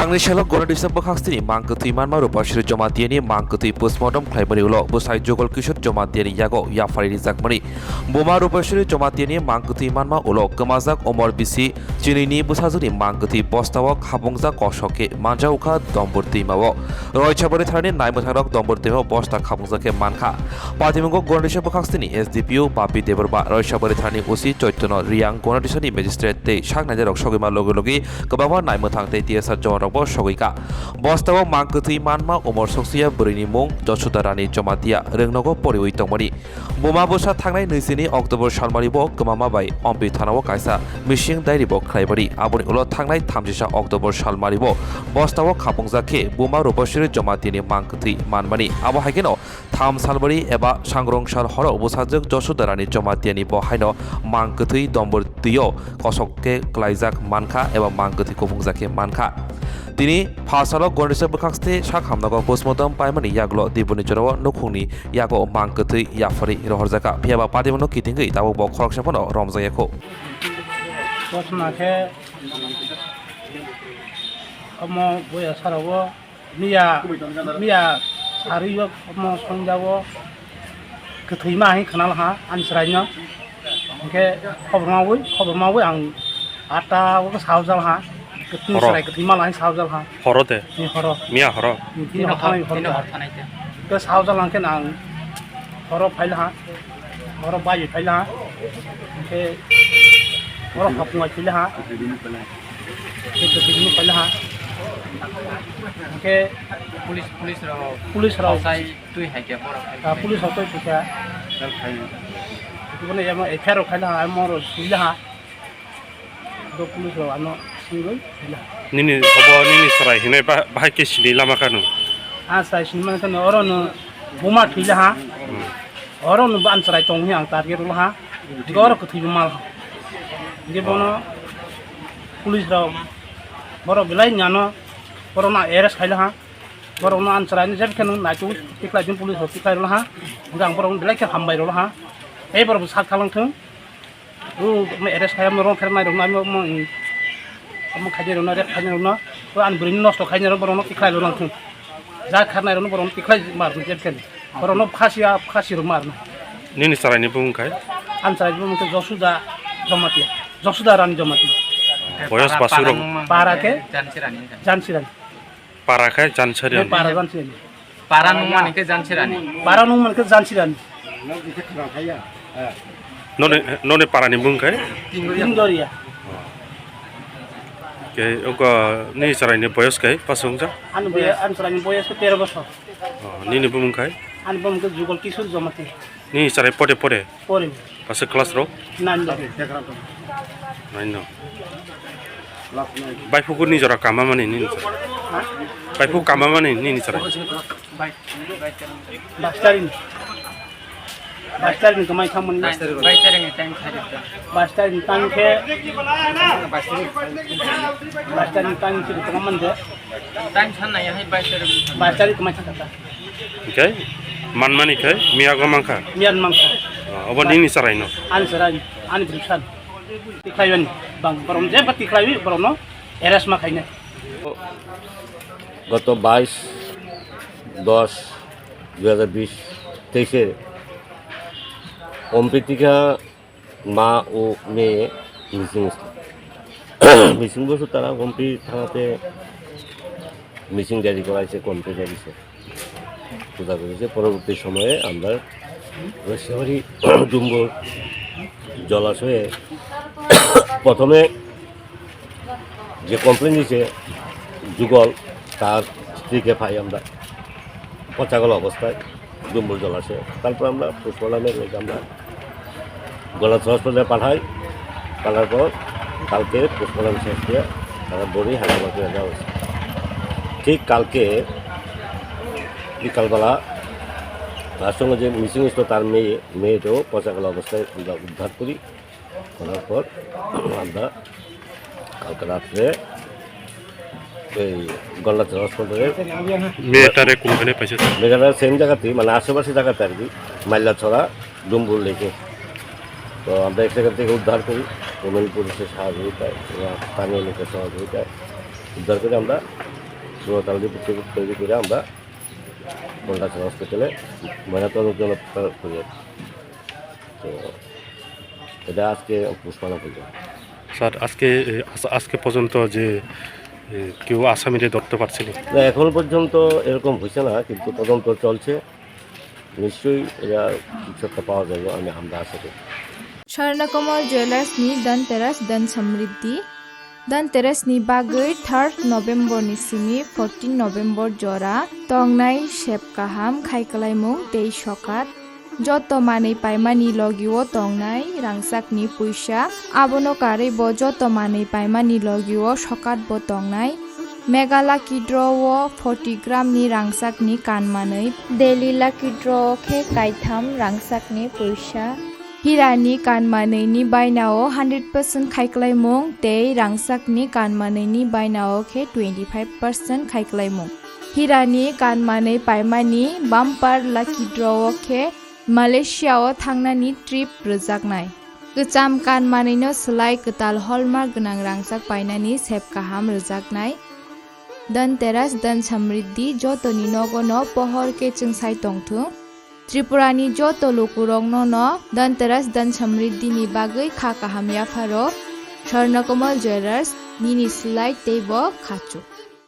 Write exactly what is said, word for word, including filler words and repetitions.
Tangni salo Gonadisa bwkhaksini mang kwthwi manma Rupashri Jomatiani mang kwthwi postmortem khlaimani ulo bwsai Jugal Kishore Jomatiani yago yaphari rijakmani. Buma Rupashri Jomatiani mang kwthwi manma ulo kwmajak umor bisi chinini bwsajwkni mang kwthwi bostao khapungjak kosok khe manjakha Dombor twimao. Roisabari tharani naimwthangrok Dombor twimao bosta khapungjak khe mankha. Patimungo Gonadisa bwkhaksini S D P O Bapi Debbarma, Roisabari tharani O C Chaitanya Reang, Gonadisani magistrate tei sak nainairok sogwima logi logi kwbangma naimwthang tei T S R jawanrokbo sogwi kha. Bostao mang kwthwi manma umor soksiya bwrwini mung Josuda Rani Jamatia, rwngnogo poriwi tongmani. Buma bwsa thangnai nui chini October salmari bo kwmama bai Ompi thanao kaisa missing diary bo khlaimani. Aboni ulo thangnai thamsisa October salmari bo bostao khapungjak khe buma Rupashri Jamatiani mang kwthwi manmani. Abo hai kheno tham salbari eba sangrong sal horo bwsajwk Josuda Rani Jamatiani bo haino mang kwthwi Dombor twio kosok khe klaijak mankha eba mang kwthwi kuphungjak khe mankha. Tini pha salo Gonadisa bwkhakste sak hamnago postmortem paimani yagulo Dibuni jorao nukhungni yago mang kwthwi yaphari rohorjakha. Phiya ba party bono kitingwi tabuk bo khoroksa phano romjakya kho. Kochma khe omo boya sara o miya, miya sari o omo songja o kwthwi ma hwn khwnal ha ani chwrai no. Hinkhe khobor mawi, khobor mawi ang atta o sao jal ha. Kwthwi Horo. Chwrai kwthwi ma lai sao jal ha. Horo de. Ni horo. Miya horo. Ni horo thanai horo. Ni horo thanai de. Ke sao jal ang khe nang horo phail ha. Horo bai phail ha. Ke horo hapung ai phail ha. Ke ke bini phail ha. Ke police, police rok. Police rok. Sai twi hai ke horo. Ah, police rok twi phail ha. Kibone emo F I R rok phail ha, emo ro suil ha. Do police rok ano singwi phaila. Nini obo nini chwrai hinwi ba-, bahai khe sini lama kanu. Ah, chwrai sini mani kanu oro no buma thwila ha. Hmm. Oro no ban chwrai tong hi ang target rwla ha. Hinkhe oro kwthwi bo mal ha. Hinkhe bono police rok borok belai ni ano borok no arrest khaila ha. Borok no an chwrai ni jeb khe no naitu tikhlai din police rok tikhlai rwla ha. Hinkhe ang borok no belai khe hambai rwla ha. Tei borok bo sak thalang thung. O, omo arrest khai, omo rong pher nai rok no, omo, omo, omo khai nai rok no, rape khai nai rok no, o ani bwrwi no nosto khai nai rok, borok no tikhlai rok nang thung. Ja khar nai rok no, borok no tikhlai mar thung, jeb khe ni. Borok no phasi ya, phasi rok mar na. Nini chwrai ni bumung khai? Ani chwrai ni bumung khe Josuda Jamatia, Josuda Rani Jamatia. Boyos basuk rok? Para khe Jansi Rani. Jansi Rani. Para khe Jansari. Para Jansari. Para nungmani khe Jansirani. Para nungmani khe Jansirani. Noni, noni para ni bung khai? Tingdoria. Tingdoria. Ke oko ni chwrai ni boyos khai pasung ja? Ani boyos, ani chwrai ni boyos khe tero bosor. Oh, nini bumung khai? Ani bumung khe Jugal Kishore Jamatia. Ni chwrai pore pore? Pore. Pasuk class rok? Nine rok. Nine no. Baiphukuni jora kama mani nini chwrai? Ha? Baiphuk kama mani nini chwrai? Bais tarik ni. Bais tarik ni kamai thang mani. Bais tarik ni time khai. Bais tarik ni time khe. Bais tarik ni time khe kamai mani je. Time san nai hai bais tarik. Bais tarik kamai thang kha. Hingke manmani khe miyago mankha? Miyan mankha. Ah, obo nini chwraino? Ani chwrai, ani bwrwisa. Tikhlaiwani bang, borokno jeba tikhlaiwi borokno arrest ma khainai. গত বাইশ দশ দুই হাজার বিশ তেইশে অম্পিতিকা মা ও মেয়ে মিসিং, মিসিং বলতে তারা হম্পি থানাতে মিসিং ডায়েরি করা হয়েছে, কমপ্লেন হয়েছে, খোঁজা করেছে। পরবর্তী সময়ে আমরা রসিয়াবাড়ি ডুম্বুর জলাশয়ে প্রথমে যে কমপ্লেন দিয়েছে যুগল, তার স্ত্রীকে পাই আমরা পচাগলা অবস্থায় ডুম্বুর জলাশয়ে। তারপর আমরা পোস্টমর্টমে রেখে আমরা গলাচিয়া হসপিটালে পাঠাই। পাঠানোর পর কালকে পোস্টমর্টম শেষ করে তারা বডি হায়দ্রাবাদ নিয়ে যাওয়া হয়েছে। ঠিক কালকে বিকালবেলা তার সঙ্গে যে মিসিং হয়েছিল তার মেয়ে, মেয়েটাও পচাগলা অবস্থায় আমরা উদ্ধার করি। করার পর আমরা কালকে রাত্রে এই গন্ডাচড়া হসপিটালে মেয়েটারে কোনখানে পাইছে? মেয়েটা সেম জায়গাতেই, মানে আশেপাশে জায়গাতে আর কি, মাইলাছড়া, ডুম্বুর লেকে। তো আমরা সেখান থেকে উদ্ধার করি, ওমেন পুলিশের সহযোগিতায় এবং স্থানীয় লোকের সহযোগিতায় উদ্ধার করে আমরা পুরো তালদি পুকুর তৈরি করে আমরা কন্ডাকশন হসপিটালে ময়নাতদন্তের জন্য প্রেরণ করি আর কি। তো এটা আজকে পোস্টমর্টম পর্যন্ত। স্যার, আজকে, এ, আজ-, আজকে পর্যন্ত যে, এ, কেউ আসামিরে ধরতে পারছেন? না, এখন পর্যন্ত এরকম হয়েছে না, কিন্তু তদন্ত চলছে, নিশ্চয়ই এরা কিছু একটা পাওয়া যাবে, আমি, আমরা আশা করি। Swarnakomal Jewellers ni Dhanteras Dhan Samriddhi. Dhanteras ni bagwi third November ni simi fourteen November jora tongnai sep kaham khai kwlaimung tei sokat. Joto manwi paimani logio tongnai rangchakni puisa, abono karwi bo joto manwi paimani logio sokat bo tongnai. Mega Lucky Draw o forty gram ni rangchakni kan manwi, Daily Lucky Draw o khe kaitham rangchakni puisa. Hirani kan manwini bainao hundred percent khai kwlaimung tei rangchakni kan manwini bainao khe twenty five percent khai kwlaimung. Hirani kan manwi paimani bumper lucky draw o khe Malaysia o thangnani trip rwjaknai. Kwcham kan manwino swlai kwtal hallmark gwnang rangchak painani sep kaham rwjaknai. Dhanteras Dhan Samriddhi jotoni nogono pohor khe chwngsai tongthung. Tripurani joto lukurokno no Dhanteras Dhan Samriddhi ni bagwi kha kaham yapharo. Swarnakomal Jewellers, nini swlai teibo khachuk.